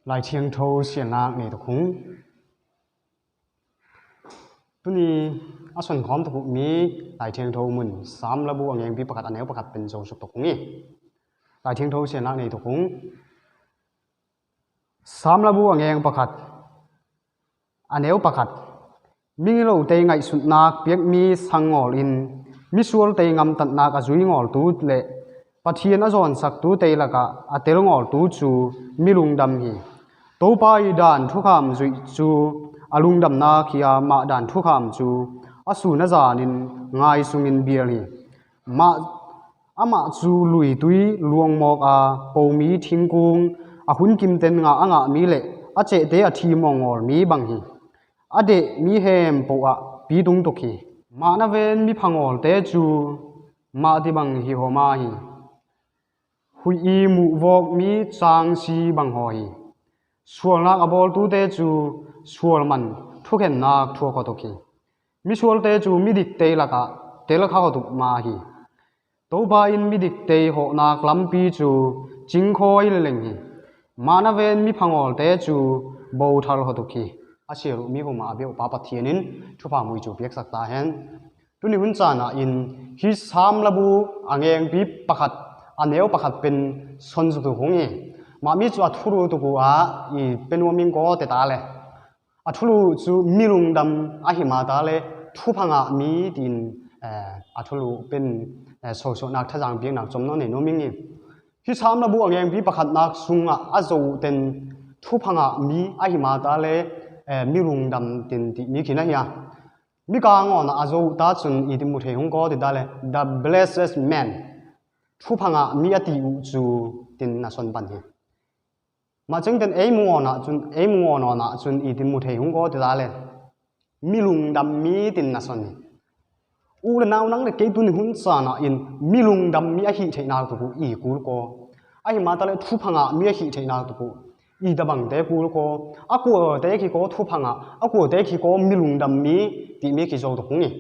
Laithiang tho sianak nei tukhung. Tuni a son khom tuk mi Laithiang tho mun sam labu a ngeng pi pakhat a neu pakhat pen zo suk tukhung i. Laithiang tho sianak nei tukhung. Sam labu a ngeng pakhat a neu pakhat minglo te ngaihsunhnak piakmi sangngawl in misual te ngamtatnak a zui ngawltu le Pathian a zawnsak tu te lakah a tel ngawltu cu milungdam hi. Topa i dan thukham zuih cu a lungdamnak hi ah mah dan thukham cu a sun a zan in ngai sungin bial hi. Mah amah cu lui tui luangmawk a pomi thingkung a hun kimten nga a ngahmi le a cehte a thi mawngawlmi bang hi. A deh mi hem poah ah pi tung tuk hi. Mah na ven mi phangawl te cu mah ti bang hi ho ma hi. Hui i muhvawk mi caang si bang haw hi. Sualnak a bawltu te cu sual man thukhennak thua kho tuk hi. Misual te cu midik te lakah tel kho tuk ma hi. Topa in midik te hawhnak lampi cu cingkhawi leleng hi. Mah na ven mi phangawl te cu bo thar ho tuk hi. A siaruh mi huma a beuh pa Pathian in thupa mui cu piak sak ta hen. Tuni hun caan ah in hi sam labu a ngengpi pakhat a neu pakhat pen son zu tu hung i mah mi cu a thuru tu ku ah i penuaming ko te ta le a thulu cu milungdam a hima ta le thuphang ah mi tiin a thulu pen sosawhnak thazang biaknak chom no nei no ming i hi sam labu a ngengpi pakhat nak sungah a zo ten thuphang ah mi a hima ta le milungdam tin ti mi khi na hiya Mika ngon a zo ta cun i ti mu thei hung ko ti ta le the blessed man thuphang ah mi a ti u cu tin na son ban hi. Mah cing ten ei mu ngon ah cun ei mu ngon on ah cun i ti mu thei hung ko ti ta le mi lungdam mi tin na son hi. U le nau nang le kei tu ni hun caan ah in mi lungdam mi a hi thei nak tu ku i kul ko. A hi ma ta le thuphang ah mi a hi thei nak tu ku i da bang te kul ko a kual te khi ko thuphang ah a kual te khi ko milungdam mi ti mi khi zo to hung i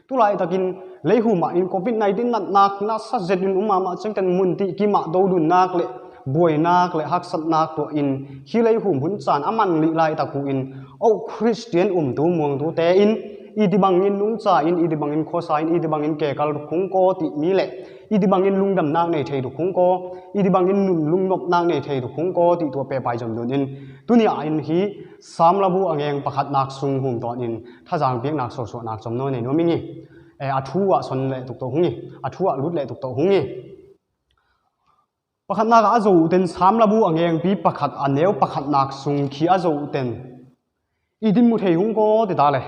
tulai takin leihu ma in covid 19 nat nak na sa zet in umma ma cheng kan mun ti ki ma do dun nak le buainak le haksatnak to in hi leihu mun chan aman li lai taku in o Christian um tu muang tu te in i ti bang in nung cha in i ti bang in khosa in i ti bang in ke kal khung ko ti mi le i ti bangin lungdamnak nei thei tu khung ko i ti bangin nun lungnopnak nei thei tu khung ko ti tu pe pai jom dun in tuni a in hi samlabu angeng pakhat nak sung hum ton in thazang piak nak so so nak chom no nei no mingi e a thu a son le tuk to hungi a thu a lut le tuk to hungi pakhat nak a zo ten samlabu angeng pi pakhat a neu pakhat nak sung khi a zo ten i din mu thei hung ko ti ta le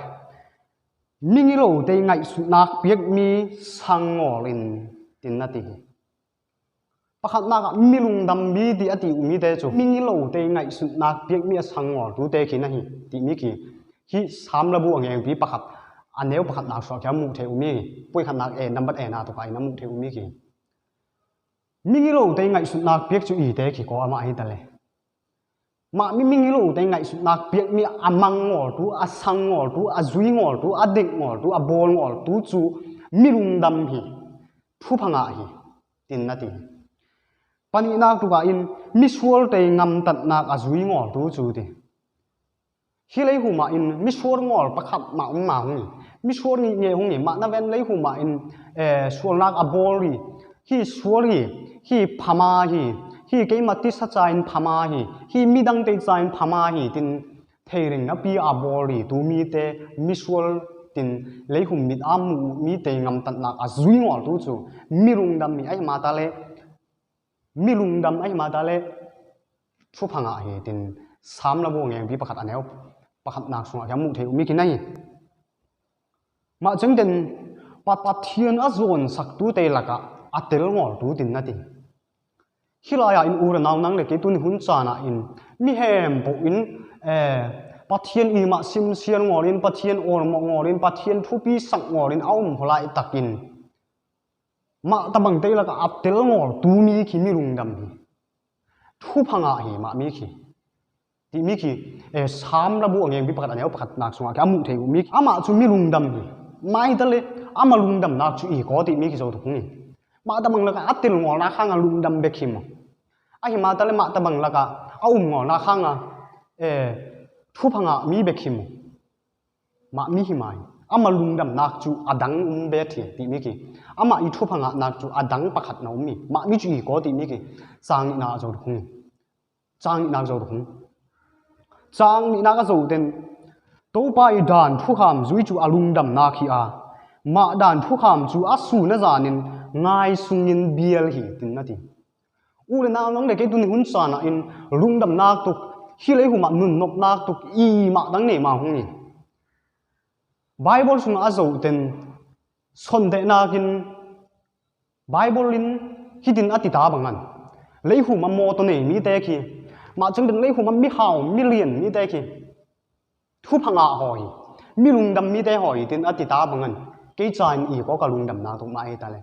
Mingilo te ngaihsuhnak piakmi sangawl in tin a ti. Pakhatnak ah milungdam mi ti a ti umi te cu mingilo te ngaihsuhnak piakmi a sangawl tu te khi na hi timi khi hi samlabu a ngeng pi pakhat a neu pakhat nak suah khi a muh the umi pui khatnak e number e na tu kai na muh the umi khi mingilo te ngaihsuhnak piak cu i te khi ko ama hi tale Mah miming te ngaihsunnak piakmi a mang ngawltu, a sang ngawltu, a zui ngawltu, a ding ngawltu, a bawl ngawltu cu milungdam hi thuphang ah hi tin a ti. Pahnihnak tuk ah in misual te ngamtatnak a zui ngawltu cu ti. Hi lei hum ah in misual ngawl pakhat ma um ma hung i misual nih nge hung i mah na ven lei hum ah in sualnak a bawl ri hi sual hi hi phama hi hi keimah tisa ca in phama hi hi midang te ca in phama hi tin theiring a pi a bawl ri tu mi te misual tin leihum mit a mu mi te ngam tannak a zui ngol tu cu mirung dam mi ai ma ta le milung dam ai ma ta le thuphang ah hi tin sam la bu ngeng pi pakhat aneu pakhat nak sungah khian mu thei umi ki nai mah cheng ten pa pathian a zawn sak tu te lakah a tel ngol tu tin na ti hilai ah in ur nau nang le ke tun hun chan ah in mi hem bo in pathian i ma sim sian ngol in pathian or mo ngol in pathian thupi sak ngol in aum holai takin mah tabang te lakah a tel ngol tu mi khi mi lungdam hi thuphang ah hi mah mi khi ti mi khi e sam la bu angeng bi pakhat aneu pakhat nak sungah khi amu thei mi amah chu mi lungdam hi mai tale ama lungdam nak chu i ko ti mi khi zo tu ni mah tabang laka atil ngol na khanga lungdam be khi mo a hi ma tale mah tabang laka a um ngol na khanga Thu phangah mi biakhim u. Mah mi hi mai. Ama lungdamnak cu a dang um ve thi timi khi. Amah i thu phangahnak cu a dang pakhat na ummi. Mah mi cu i ko timi khi caang nih na a zo hung. Caang nih nak zo hung. Caang nih nak a zo ten topa i dan thukham zui cu a lungdamnak hi a. Mah dan thukham cu a su na zan in ngai sungin bial hi tin na ti. U le nau nang le kei tuni hun caan ah in lungdamnak tuk hi lei hum ah nun nomhnak tuk i mah dang ne ma hung ni. Bible chungah a zoh ten sondenak in Bible in hitin a ti ta bangan lei hum a maw nei mi te khi mah chung den lei hum a mi hau mi lian mi te khi thu phanga hoi mi lungdam mi te hoi tin a ti ta bangan kei cha in i ko ka lungdam nak tuk ma ai ta le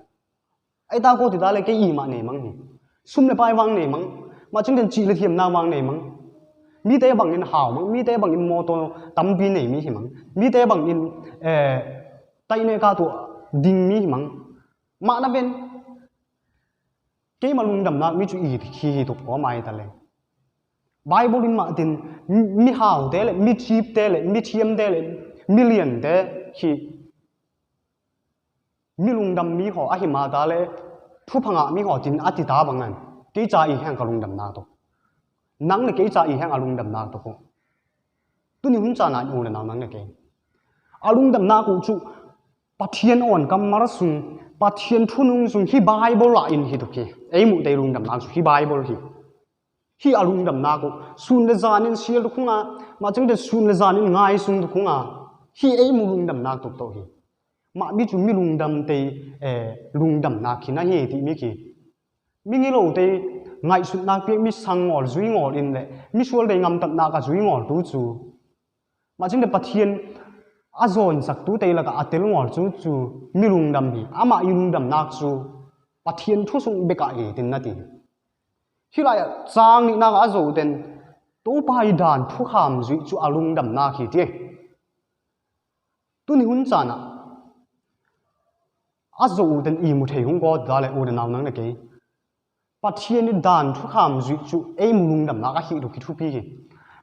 Ai ta ko ti ta le kei i mah nei mang hi. Sum le pai wang nei mang. Mah chung ten chi le thiam na wang nei mang. Mi te bang in hau mang, mi te bang in motor tampi nei mi hi mang. Mi te bang in eh tai ne ka tu ding mi hi mang. Mah na ven keimah lungdam nak mi cu i khi hi tuk ko mai ta le. Bible in mah tin mi hau te le mi cheap te le mi thiam te le mi lian te hi Mi lungdammi ho a hima ta le thuphang mi ho tin a ti ta bangan kei ca i heng ka lungdam nak to nang le kei ca i heng a lungdam nak to ko tuni hun cha na u le nau nang le kei a lungdam nak u chu Pathian on kam mar sung Pathian thunung sung hi Bible la in hi to ki ei mu te lungdam nak chu hi Bible hi hi a lungdam nak u sun le zan in sial tu khunga ma chung te sun le zan in ngai sung tu khunga hi ei mu lungdam nak tuk to hi Mah mi cu mi lungdam te lungdamnak khi na he ti mi khi mi ngi lo te ngaihsunnak piak mi sangngol zui ngol in le mi sual dei ngam tatnak a zui ngol tu cu mah cun Pathian a zawn sak tu te laka a tel ngol cu cu mi lungdam hi amah i lungdamnak cu Pathian thu sung beka he tin na ti hi lai ah caang nih nak a zo ten to pa i dan thu kham zui cu a lungdamnak hi ti Tuni hun caan ah a zo ten i mu thei hung ko da le u le nau nang le kei. Pathian i dan thukham zui cu ei mu lungdamnak a hi tu khi thupi khi.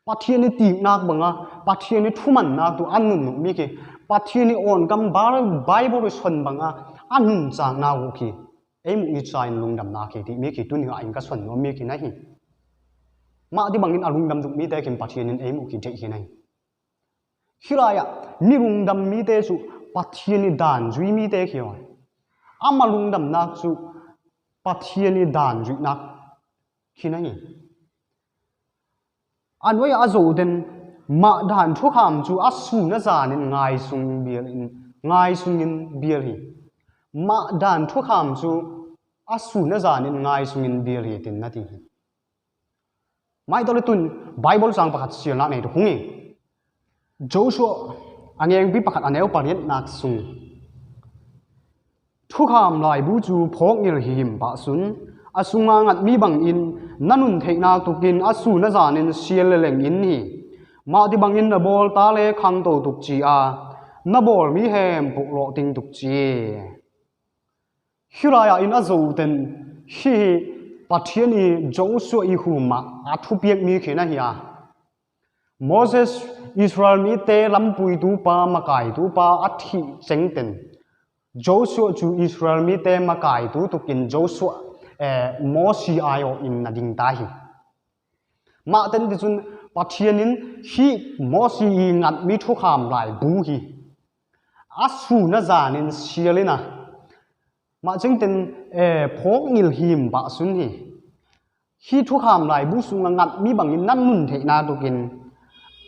Pathian i tiknak banga Pathian i thumannak tu an nun mi khi Pathian i on kam Bible i son banga a nun cang na u khi ei mu i cha in lungdamnak khi ti mi khi tuni ah in ka son no mi khi na hi. Mah ti bangin a lungdam duk mi te khin Pathian in ei mu khi dei khi nai. Hi lai ah mi lungdammi te cu Pathian i daan zuimi te khi oi. Amah lungdamnak cu Pathian i daan zuihnak khi na ngi. Anuai a zo den mah daan thukham cu a sun a zan in ngai sung bial in ngai sung in bial hi. Mah daan thukham cu a sun a zan in ngai sung in bial hi tin na ti hi. Mai tun Bible cang pakhat sialnak nei tu hungi. Joshua angeng pi pakhat aneu pariat nak sung. Thukham lai bu cu phok ngil him pa sun asunga ngat mi bang in nanun theihnak tukin asu na zan in sial le leng in hi. Mah ti bang in na bol ta le khang to tuk chi a na bol mi hem puk lo ting tuk chi. Hi lai ah in a zoten hi Pathian i Joshua i hum ah aa thupiakmi khi na hi a. Moses Israel mi te lampuitu pa makaitu pa a thih cengten Joshua cu Israel mi te makaitu tukin Joshua eh, Moses aiawh in na ding ta hi. Mah ten ti cun Pathian in hi Moses i nganhmi thukham lai bu hi A su na zan in sial in a mah cingtin phawk ngil him pah sun hi hi thukham lai bu sung a nganh mi bangin nan nun theih na tukin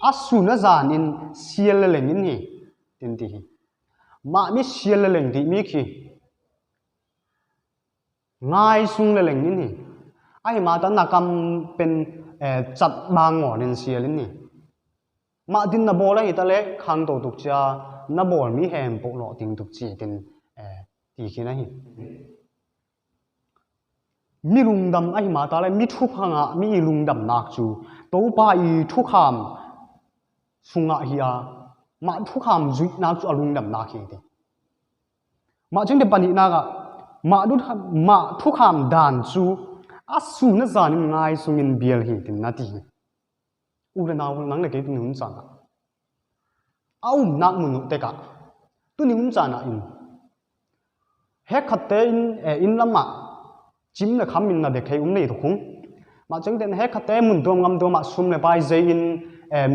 a su na zan in sial le leng in hi tin ti hi mah mi sial le leng ti mi khi ngai sung le leng in hi ai ma ta nakam pen chat bang ngon in sial in ni Mah din na bawl a hi tale khang to tuk cia na bawl mi hem poh lo ting tuk chi tin ti khi na hi. Mi lungdam a hi ma ta le mi thu khang ah mi i lungdam nak cu to pa i thu kham sungah hi a mah thu kham zuih nak cu a lungdam nak hi ti. Mah chung te pahnih nak ah mah dut mah thu kham dan cu a su na zan in ngai sungin bial hi tin na ti. U le nau nang le kei tu nun caan ah a umnak mun tikah tuni um caan ah in he khat te in inn lam ah cim le kham in na dek hei um nei thung. Mah chang ten he khat te mun tuam ngam tuam ah sum le pai zei in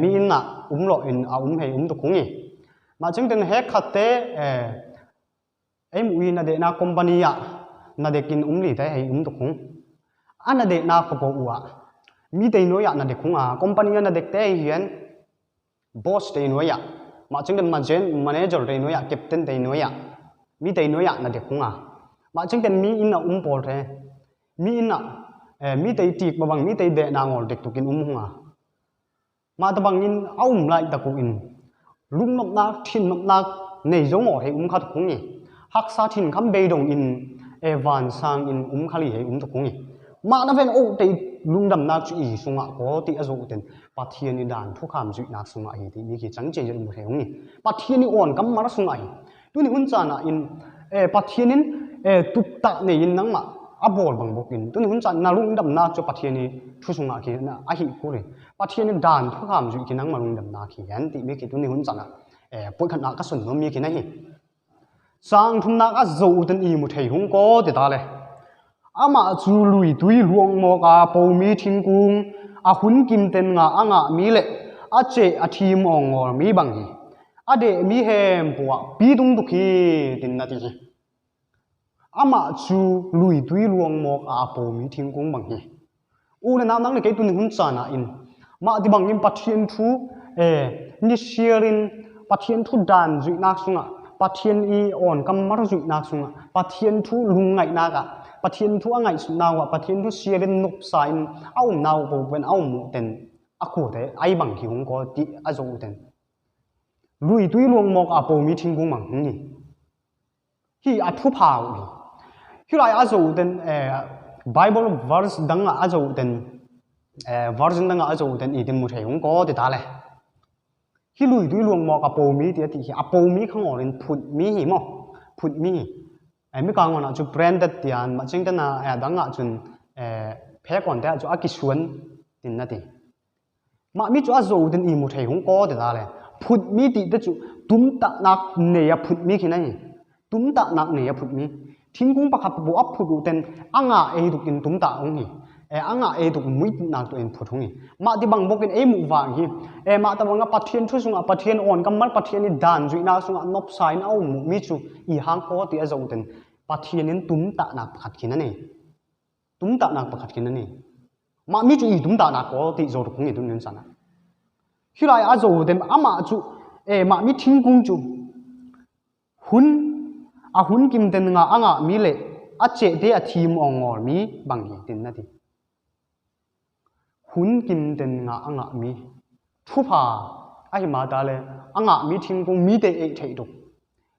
mi inn ah um lo in a um hei um tu khung i. Mah chang ten he khat te ei na dehnak company ah na dek in um li te hei um tuk hung. A na dehnak ko u ah mi te noi ah na dek hung a company ah na dek te hian boss te noi ah mah ching den manager te noi ah captain te noi ah mi te noi ah na dek hung a mah ching ten mi in a um pawl the mi in ah mi te tik bang mi te de na ngol dek tukin um hung a. Mah ta bangin a um lai ta ku in lungnuamhnak thinnuamhnak nei zo maw hei um kha tuk i haksa thin kham beidong in e vansang in um khali hei um tuk i mah na ven o te lungdamnak chu i sungah ko ti a zo ten Pathian i dan thu kham zuihnak sungah hi ti mi khi chang che mu he ung i Pathian i on kam mar sungah hi tuni hun caan ah in e Pathian in e tupta nei in nangmah a bawl bang bawk in tuni hun caan na lungdamnak cu Pathian i thu sungah khi a hi kuri Pathian i dan thuham zuih khi nangmah lungdamnak hi an ti mi khi tuni hun caan ah e puikhat nak ka sun no mi khi na hi sang thumnak a zo ten i mu thei hung ko ti ta le amah cu lui tui luang mawk a pomi thingkung a hun kim ten nga a ngah mi le a che a thim ong ngol mi bang hi a de mi hem puah pi dung duk hi tin na ti hi amah cu lui tui luang mawk a pomi thingkung bang hi u le nau nang le kei tun hun caan ah in mah ti bang in Pathian thu e ni siar in Pathian thu dan zuihnak sungah Pathian i on kam mar zuihnak sungah Pathian thu lungngaihnak ah Pathian thu a ngaih sunnak ah Pathian thu siar in nup sa in a um nau ko pen a um mu ten a khu te ai bang hi hung ko ti a zo ten lui tui luang mok a pomi thingkung mang ni hi a thu phau hi hi lai a zo ten Bible verse dang ah a zo ten version dang ah a zo ten i tin mu thei hung ko ti ta le hi lui tui luang mok a pomi ti a ti hi a pomi khang or in phut mi hi mo phut mi hi mi ka ngon ah chu branded tian ma ching ten a dang ah chun phe kon te chu a ki suan tin na ti Mah mi cu a zo ten i mu thei hung ko ti ta le phut mi ti te cu tum tahnak nei a phut mi khi nai tum tahnak nei a phut mi thingkung pakhat bu a phut u ten anga ei duk in tum ta ung hi e anga ei duk mui nak tu in phut hung hi mah ti bang bok in ei mu wang hi e mah ta bang Pathian thu sungah Pathian on kamal Pathian i dan zui na sungah nop sa in au mu mi chu i hang ko ti a zo ten Pathian in tum tahnak pakhat khi na nei tum tahnak pakhat khi na nei Mah mi cu i tum dah na kawl ti zo ruk ngi dun nun sana. Hi lai a zo dem amah cu e mah mi thingkung cu hun a hun kim ten nga anga mi le a che te a thim ong ngol mi bang hi tin na ti. Hun kim ten nga anga mi thupa a hi ma ta le anga mi thingkung mi te ei thei tuk.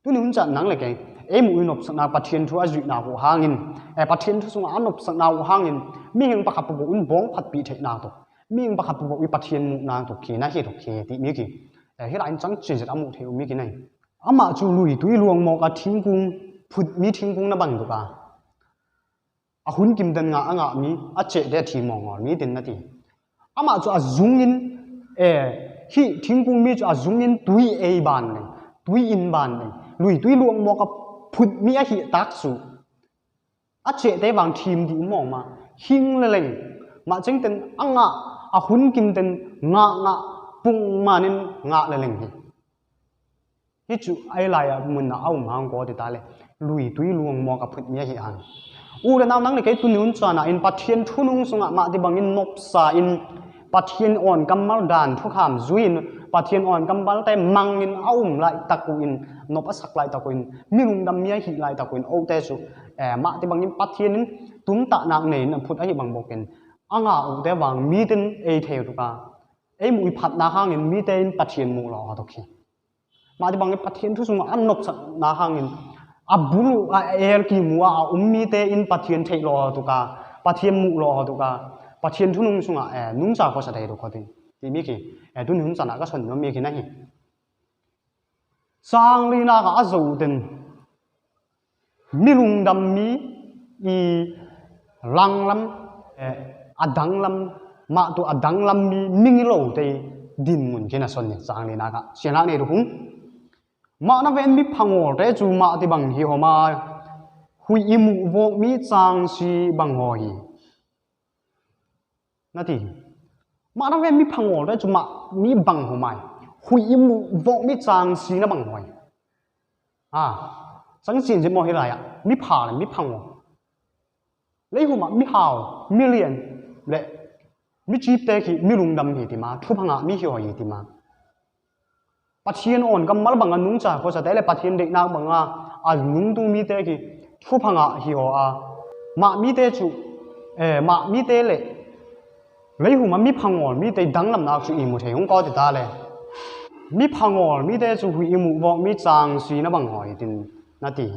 Tuni hun caan nang le kei ei mu i nop saknak Pathian thu a zuih nak u hangin e Pathian thu sungah a nop saknak u hangin mi hing pakhat pu in bong phat pi theih nak tuk mi hing pakhat pu i Pathian mu nak tuk khi na hi tuk khi ti mi khi e hi lain chang chi zet amu thei mi ki nei amah chu lui tui luang mok a thingkung phut mi thingkung na ban tuk a a hun kim dan nga a ngah mi a cheh te a thi mawng mi tin na ti amah cu a zung in e hi thingkung mi cu a zung in tui ei ban ding tui in ban ding lui tui luang mawk a phut mi a hi tak su a cheh te wang thim di mong ma hing le leng ma cheng ten anga a hun kim ten nga nga pung manin nga le leng hi Hi cu ai lai ah mun ah a um hang ko ti ta le lui tui luang maw ka phut mi hi ang. U le nau nang le kei tunun chuan ah in Pathian thunung sungah mah ti bangin nop sa in Pathian on kamal dan thukham zuin Pathian on kambal te mang in a um lai taku in nop a sak lai taku in minung dam mi hi lai taku in o te su mah ti bangin Pathian in tum ta nak nei in phut a hi bang bokin anga u te wang mi tin ei theu tuka ei mui phat na hang in mi te in Pathian mu lo ha to khi Mah ti bangin Pathian thu chungah an nopsak na hangin a bul a er ki mu ah a ummi tein Pathian theih law tuka Pathian muh law tuka Pathian thu nung chungah e nungca ko sa thei tu kho ti timi khi e tun hun chan ah ka son mi khi na hi sang li na ka a zo ten milung dam mi i lang lam a dang lam. Mah tu a danglammi mingilo te dinmun khin a son ni cang ni nak ah sianak nei ruhung. Mah na ven mi phangol te cu mah ti bang hi homa hui i mu vok mi chang si bang ho hi. Na ti. Mah na ven mi phangol te cu mah mi bang ho mai. Hui i mu vok mi chang si na bang hoi. Ah, chang chin mo hi lai ah mi pha le mi phangol. Leihum ah mihau, milian le micip te khi milungdam hi ti ma, thuphang ah mi hi hoi hi ti ma. Pathian on kam mal bang a nung cha kho sa te le Pathian deihnak bang a a nung tu mi te khi thuphang ah hi ho a mah mi te chu eh mah mi te le leihum ah mi phangol mi te danglam nak chu i mu thei hung ko ti ta le mi phangol mi te chu hui i mu vok mi chang si na bang hoi tin na ti.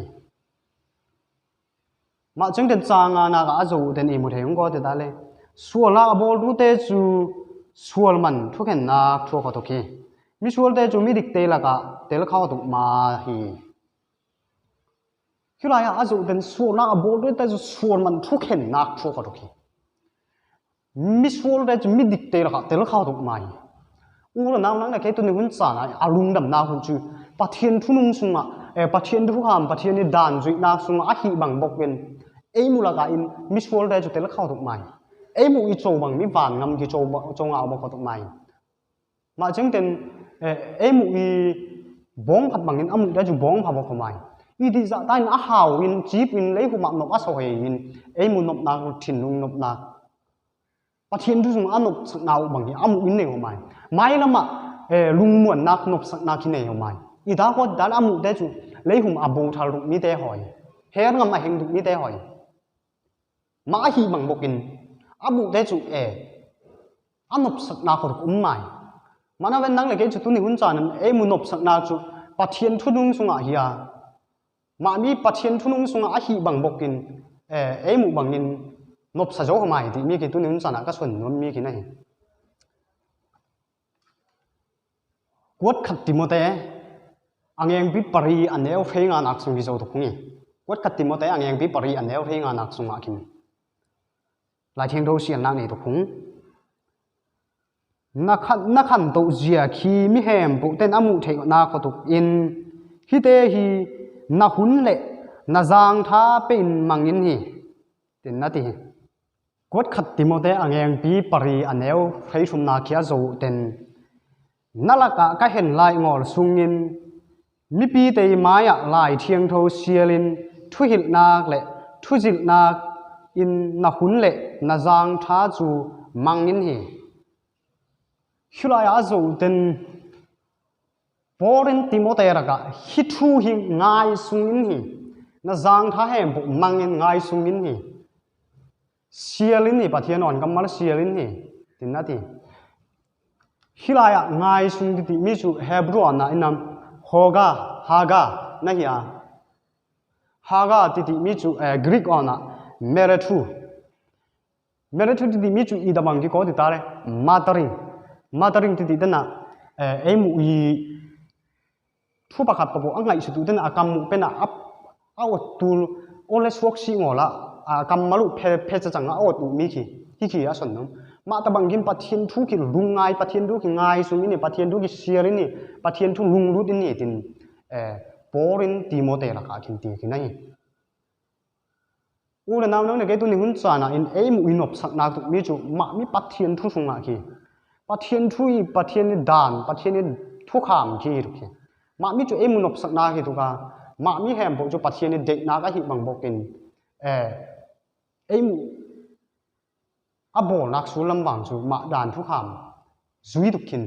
Mah cung ten caang ah nak ah a zo ten i mu thei ko te ta le sual ah a bawl tu te cu sual man thukhennak thua kho tuk hi. Misual te cu midik te lakah tel kho tuk ma hi. Khi lai ah a zo ten sual ah a bawl tu te cu sual man thukhennak thua kho tuk hi. Misual te cu midik te lakah tel kho tuk ma hi. U le nau nang le kei tu ni hun caan ah a lungdam nak hun cu Pathian thunung sungah Pathian thuham Pathian i dan zuihnak sungah a hi bang bok in ei mu lakah in misual te cu tel kho tuk mai. Ei mu i cho bang mi van ngam ki cho cho ngau bok kho tuk mai. Mah chung ten ei mu i bong phat bang in amu te cu bong pha bok kho mai. I di za ta in a hau in chip in lei hu ma nop a so hei in ei mu nop nak thinlung nop nak Pathian tu zong a nop saknak bang hi amu in nei ho mai. Mai lam ah lungmuannak nop saknak hi nei ho mai. I da ko dal amu te cu leihum a bo thal ruk mi te hoi. Her ngam a heng duk mi te hoi. Ma hi bang bok in amu te cu e a nop saknak ruk um mai. Mana ven nang le ke chu tu ni hun chan e mu nop saknak cu Pathian thu nung sungah hiya Mah mi Pathian thunung sungah a hi bang bok in ei mu bang in nop sa zo mai ti mi khi tunun chan ah ka son nuam mi khi na hi. Kuat khat Timote angeng bi pari aneu hrei nga nak sung hi zo to khungi. Kuat khat Timote angeng bi pari aneu hrei nga nak sungah khin. Lai theng ro sian nak nei to khung. Na khan to zia khi mi hem bu ten amu thei na kho tuk in hi te hi na hun le na zang tha pe in mang in hi tin na ti kuat khat Timote angeng pi pari aneu hrei thum na khia zo ten nalaka ka hen lai ngol sungin mipi te maya lai thiang tho sialin thu hil nak le thu zil nak in na hun le na zang tha chu mang in hi Khilai ah zo ten Paul Timote raka hi thu hi ngai sung in hi na zang tha hem bu mang in ngai sung in hi sial in hi Pathian on kamal sial in hi tin na ti hilai ah ngai sung ti ti mi chu Hebrew na inam hoga haga na hi a haga ti ti mi chu Greek on ah merethu Merethu ti timi cu i dabang ki ko ti ta le muttering muttering ti ti tana ei mu i thu pakhat papo a ngaih su tu tana a kam mu pena a a ot tul ole suak si ngola a kam malu phe phe cha chang a ot u mi khi hi khi a son nom ma ta bang kin Pathian thu ki lung ngai Pathian thu ki ngai su mi ni Pathian thu ki siar in ni Pathian thu lung lut in ni tin porin Timote laka khin ti khi nai U le nau nang le kei tu ni hun caan ah in ei mu i nop saknak tuk mi cu mah mi Pathian thu sung ah khi Pathian thu i Pathian i dan Pathian i thukham khi tuk khi mah mi cu ei mu nop saknak hi tuka mah mi hem poh cu Pathian i deihnak a hi bang bawk in ei mu a bawlnak sullam wang cu mah dan thukham zui tuk khin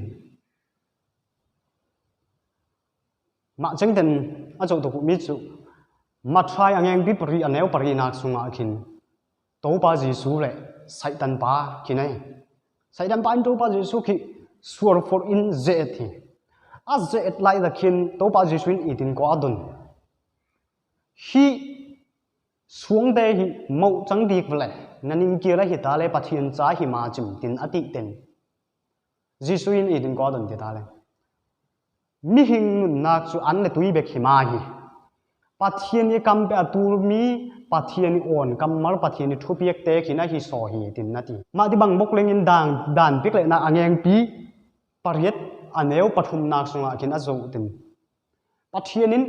Mah cengten a zoh tuk mi cu Matthai a ngeng bi pari a neu pari nak chungah khin Topa Jesuh le Satan pa khi nei. Satan pa in Topa Jesuh khi suarphor in zeet hi. A zeet lai da khin Topa Jesuh in itin ko a dun. Hi suang te hi mo chang dik vle nanin kira hi ta le Pathian cha hi ma chim tin ati ten. Jesuh in itin ko a dun ti ta le. Mihing nunnak cu an le tui bek hi ma hi. Pathian i kam pe a turmi Pathian i awn kam mar Pathian i thu piak te khi na hi so hi tin na ti. Mah ti bang bok leng in dang dan pik le na angeng pi pariat aneu pathum nak sungah khin a zo tin. Pathian in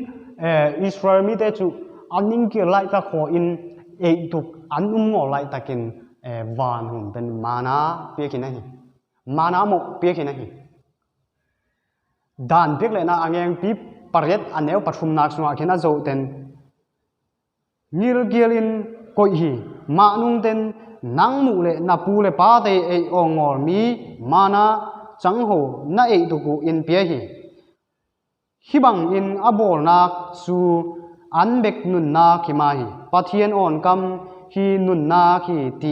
Israel mi te cu an ning kir lai ta kho in ei tuk an um ngo lai takin van hum pen mana pia khi na hi. Mana mo pia khi na hi. Dan pek le na angeng pi pariat aneu pathumnak chungah khin a zoh ten ngilgil in koih hi mah nung ten nang mu le na pu le pa te ei ong ngol mi mana changho na ei tuku in pia hi hi bang in a bawlnak cu an bek nunnak hi ma hi Pathian on kam hi nunnak hi ti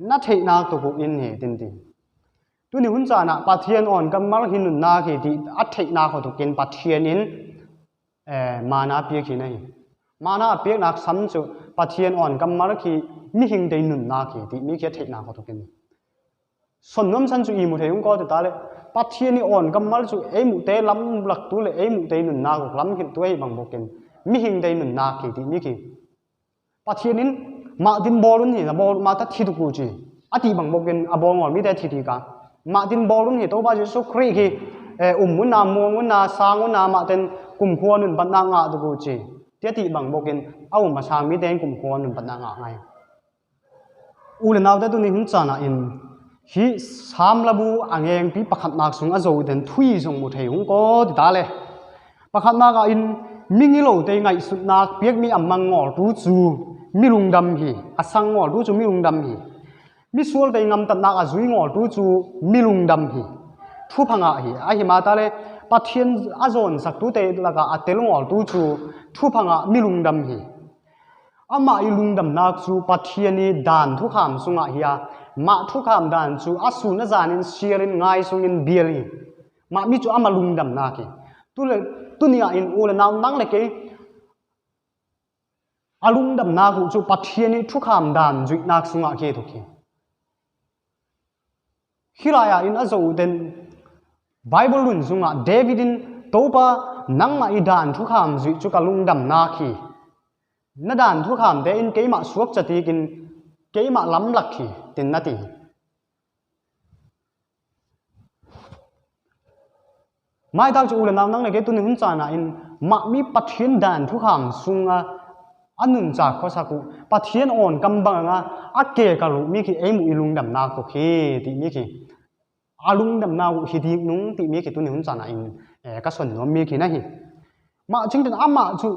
na theihnak tuku in hi tin ti. Tuni hun caan ah Pathian on kan mar hi nunnak hi ti a theihnak ho tukin Pathian in mana piak hi nei. Mana piaknak sam cu Pathian on kan mar khi mihing te nunnak hi ti mi khi a theihnak ho tukin. Son nom san cu i mu thei ung ko ti ta le Pathian i on kan mar cu ei mu te lam lak tu le ei mu te nunnak lam hil tu ei bang bokin mihing te nunnak hi ti mi khi Pathian in mah din bawlun hi na bawl ma ta thi tu chi ati bang bokin a bawl ngol mi te thi ti ka mah din bawlun hi to ba Jesu Khrih hi um mun na mu mun na sang un na mah ten kum khua nun bat na nga tu ku chi tia ti bang bokin a um a sang mi ten kum khua nun bat na nga ngai u le nau te tu ni hun chana in hi sam labu angeng pi pakhat nak sung a zo den thui zong mu thei hung ko ti ta le Pakhatnak ah in mingilo te ngaihsunnak piakmi a mang ngawltu cu milungdam hi a sang ngawltu cu milungdam hi misual te ngamtatnak a zui ngawltu cu milungdam hi thuphang ah hi a hima ta le Pathian a zawn saktu te lakah a tel ngawltu cu thuphang ah milungdam hi amah i lungdamnak cu Pathian i dan thukham sungah hi a mah thukham dan cu a sun a zan in siar in ngai sung in bial hi Mah mi cu ama lungdamnak hi tu le tuni ah in u le nau nang le kei a lungdamnak u cu Pathian i thukham dan zuihnak sungah khi tu khi hi lai ah in a zo den Bible run zungah David in topa nangmah i dan thukham zuih cu ka lungdamnak hi na dan thukham te in keimah suak chatik in keimah lam lak hi tin na ti. Maital cu u le nau nang le kei tuni hun caan ah in mah mi Pathian dan thukham sungah a nun ca khuasak u Pathian awn kam bang ah a ke ka ruh mi khi ei mu i lungdamnak tu khi ti mi khi a lungdamnak u hi dik nung ti mi khi tuni hun caan ah in ka son nuam mi khi na hi mah ching tin amah cu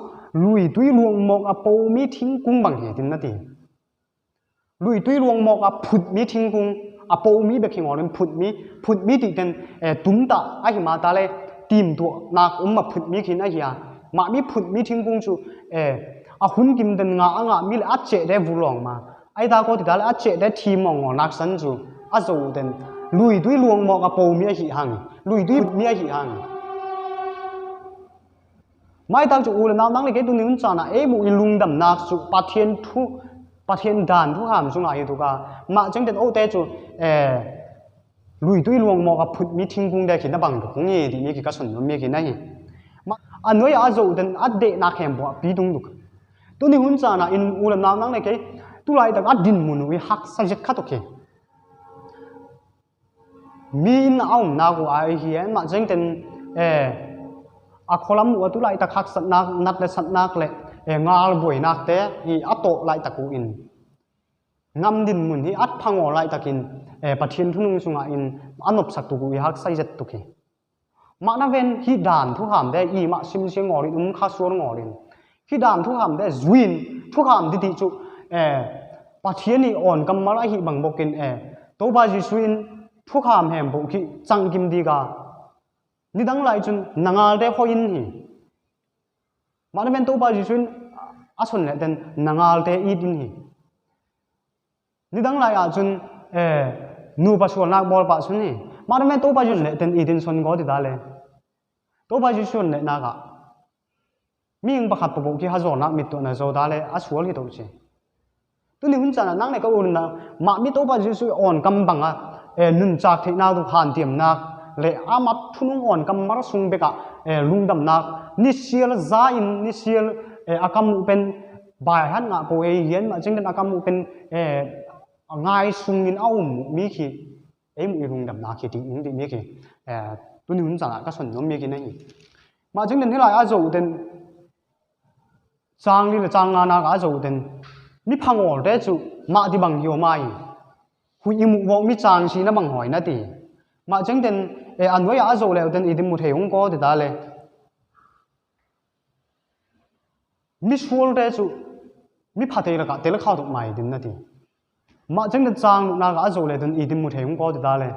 lui tui luang mok a po mi thingkung bang hi tin na ti. Luitui ruangmawk ah phutmi thingkung a pomi biakhing in phutmi phutmi ti ten tum ta a hima ta le tim tuahnak um a phutmi khin a hia mah mi phutmi thingkung cu a hun kim den nga a nga mi le a che de vulong ma ai da ko ti ta le a che de thi mong ngo nak san cu a zo den luitui luangmawk a pomi a hi hang luitui mi a hi hang. Maital cu u le nau nang le kei tu ni hun caan ah ei bu i lungdamnak cu Pathian thu Pathian dan thu ham chungah hi tuka mah cheng ten o te cu lui tui luang mo ka phut mi thingkung de khi na bang duk ngi ti mi ki ka sun mi ki na hi ma anoi a zo den a de na khem bo pi dung duk tu ni hun caan ah in u le nau nang le kei tu lai tak a din mun wi hak sa jet kha to khi Mi in a umnak u ai hi mah zengten a khualam u atu lai tak haksatnak nat le satnak le ngal buainak te hi a tawh lai tak u in ngam din mun hi at phango lai takin Pathian thunung sungah in anop sak tu i hak sai zet tuk hi mah na ven hi dan thu ham de i mah sim se ngorin um kha suar ngorin hi dan thu ham de zuin thu ham di ti chu Pathian i on kam mar a hi bang bokin e to ba Jesu in thu kham hem bo khi chang kim di ga ni dang lai chun nangal de ho in hi mah na ven to ba Jesu in a son le den nangal te i din hi Ni dang lai ahcun nupa sualnak bawl pah sun i mah men to pa jun le ten i din son go ti da le to pa ju sun le nak ah mi ing pakhat popo ki ha zawrnak mit tu na zo da le a sual hi to chi tu ni hun chan ah nang le ka un na mah mi to pa ju su on kam bang a nun chak thei na du khan tiam nak le amat thunung on kam mar sung beka lungdam nak ni sial za in ni sial akam pen. Bai han nga po ei hian ma ching den akam u pen ngai sung in a um mi khi ei mu i lung dam na khi ti ung ti mi khi tu ni hun chang ka son nom mi khi nei. Ma ching den hilai a zo den chang li le chang nga na ka zo den mi phangol te chu ma ti bang hi mai hui i mu wo mi chang si na bang hoi na ti. Ma ching den e anwai a zo le den i dim mu thei hung ko ti ta le. Misual te chu mi phate lakah tel kha tuk mai din na ti. Mah cang na chang nak a zo le dun i dim mu thei hung ko ti ta le.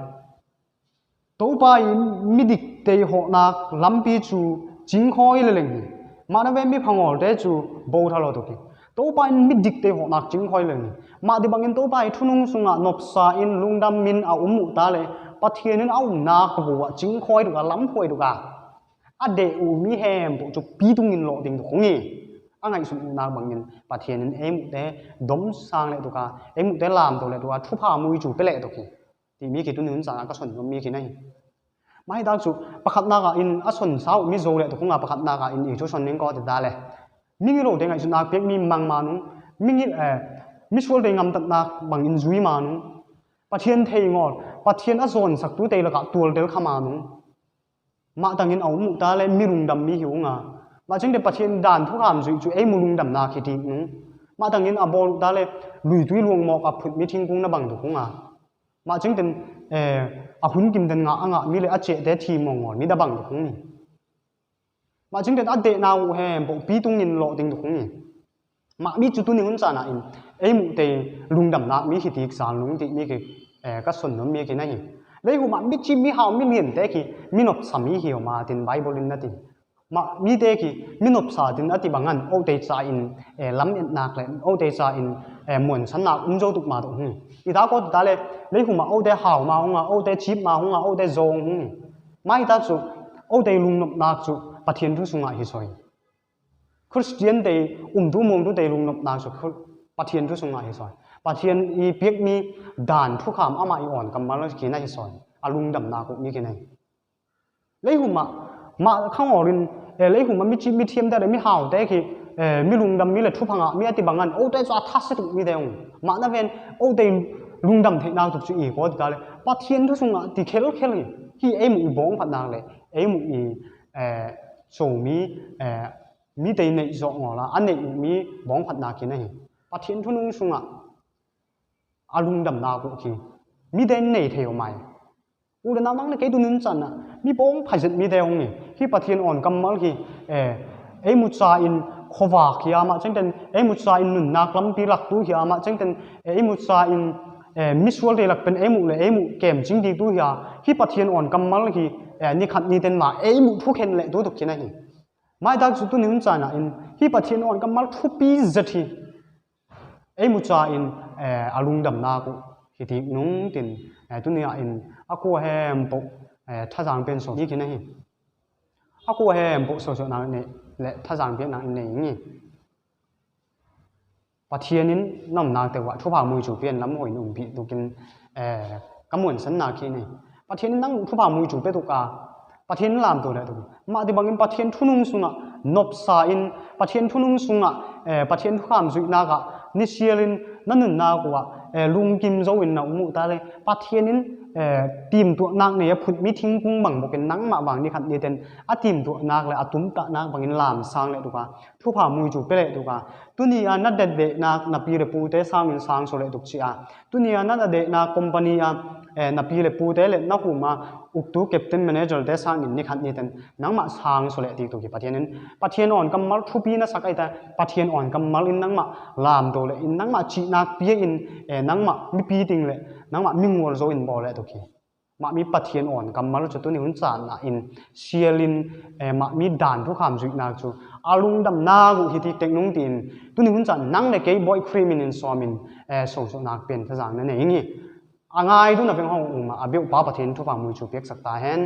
Topa i midik te ho nak lampi chu ching khoi le leng hi. Mah na ve mi phangol te chu bo tha lo to ki. Topa in midik te ho nak ching khoi leng hi. Mah di bangin topa i thunung sunga nopsa in lungdam min a um mu ta le Pathian in a um nak bu ah ching khoi duka lam hoi duka. A de u mi hem po chu pi tung in lo ding khong i a ngai sum nak bangin Pathian in em te dom sang le tuka em te lam to le tuka thu pha mui chu pe le to ki ti mi ki tu nun cha ka son mi ki nai mai dak chu pakhat na ga in a son sau mi zo le to khonga pakhat na ga in i chu son ning ko te da le mi ngi ro te ngai su nak pek mi mang ma nung mi ngi mi sual te ngam tat nak bang in zui ma nung Pathian thei ngol Pathian a zawn sak tu te laka tual tel khama nung. Mah tangin a um mu ta le mi rungdam mi hi unga. Mah ching te Pathian dan thu kham zui chu ei mu lungdam na khi ti nung. Mah tangin a bol ta le lui tui luang mok a phut mi thingkung na bang tu kunga. Mah ching ten a hun kim den nga anga mi le a che te thi mo ngol mi da bang tu kung ni. Mah ching ten a de na u he bo pi tung in lo ding tu kung ni. Mah mi cu tuni hun caan ah in ei mu te lungdamnak mi hi ti sal lung ti mi khi ka son nom mi khi na hi. Lei hu ma mi chi mi hau mi lian te khi mi nop sa mi hi ma tin Bible in na ti. Ma mi te khi mi nop sa tin ati bangan o te cha in lam en nak le o te cha in muan san nak um zo tuk ma to hu. I da ko ta le lei hu ma o te hau ma hunga o te chip ma hunga o te zong hung. Mai ta chu o te lung nop nak chu Pathian thu sunga hi soi. Christian te umtu mungtu te lungnuamhnak cu Pathian thu sungah hi sawi. Pathian i piakmi dan thukham amah i on kam mal khi na hi sawi. A lungdamnak mi khi nei. Leihum ah mah khangor in leihum ah mi mi thiam te le mi hau te khi mi lungdam mi le thuphang ah mi ati bangan o te chu a tha se tuk mi deung. Mah na ven o te lungdam theihnak tuk chu i ko ti ta le Pathian thu sungah ti khel khel hi hi ei mu i bong phat nak le ei mu i comi mi te neih zawh ngol ah a neih mi bawng phatnak khi na hi Pathian thunung sungah a lungdamnak ku khi mi te nei thei mai u le nang le kei tu nun chan ah mi bawng phaizet mi te ong ni hi Pathian on kam mal hi ei mu cha in khowak hi ama chengten ei mu cha in nunnak lampi lak tu hi ama chengten ei mu cha in misual te lak pen ei mu le ei mu kem ching di tu hi hi Pathian on kam mal hi ni khat ni ten ma ei mu thu khen le tu tuk china hi mai dak chu tu ni hun cha na in hi Pathian on kam mal thu pi zet hi ei mu cha in alung dam na ku hi ti nung tin tu ni a in aku hem po thazang pen so ni khi na hi aku hem po so so na ne le thazang pen na nei ngi Pathian in nomnak te wa thupa mui chu pian lam hoi nung bi tukin ka muan san na khi nei. Pathian in nang thupa mui chu pe tuk a Pathian lam to le tuk. Mah ti bangin Pathian thunung sunga nop sa in Pathian thunung sunga Pathian thukham zui na ka ni sial in na nun na ku ah lungkim zo in na umu ta le Pathian in tim tuahnak nei a phut mi thingkung bang bokin nangmah bang ni khat ni ten a tim tuahnak le a tum ta nak bangin lam sang le tuka Thupha mui cu pele tuk a tuni ah na det ve nak na pi le pu te sang in sang so le tuk chi a tuni ah na de na company a na pi le pu te le na hum a uktu captain manager te sang in ni khat ni ten nangmah sang so le ti tu ki Pathian in Pathian on kam mal thupi na sak ai ta Pathian on kam mal in nangmah lam to le in nangmah chi nak pi in nangmah mi pi ting le nangmah mi ngol zo in bo le to ki. Mah mi Pathian awn kammal cu tuni hun caan ah in sial in mah mi dan thukham zuihnak cu a lungdamnak u hi ti teknung tiin tuni hun caan nang le kei Bawi Khrih min in sawm in sawsawhnak pen thazaang na nei ngi. A ngai tu na veng hong um ah a beuh pa Pathian thupa mui cu pek sak ta hen.